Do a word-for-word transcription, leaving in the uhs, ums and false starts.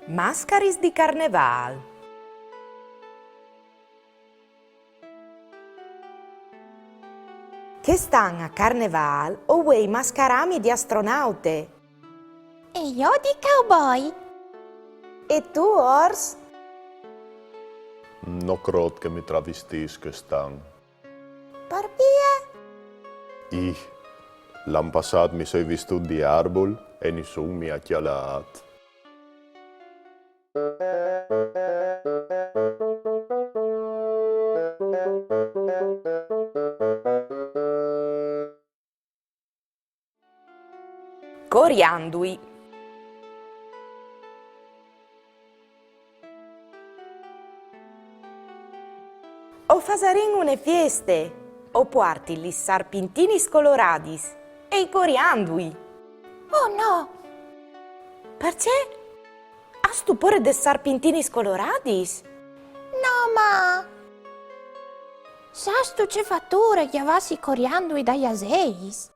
Mascaris di carnevâl. Chest an a carnevâl o vuei mascarâmi di astronaute. E jo di cowboy. E tu, Ors? No crôt che mi travistìs chest an. Parcè? Ih, l'an passât mi soi vistût di arbul e nissun mi à cjalât. Coriandui. O fasarìn une fieste, o puarti lis sarpintinis coloradis e i coriandui. Oh no! Parcè? Âstu pôre des sarpintinis coloradis? No, ma... Sâstu ce fature gjavâsi i coriandui dai aseis?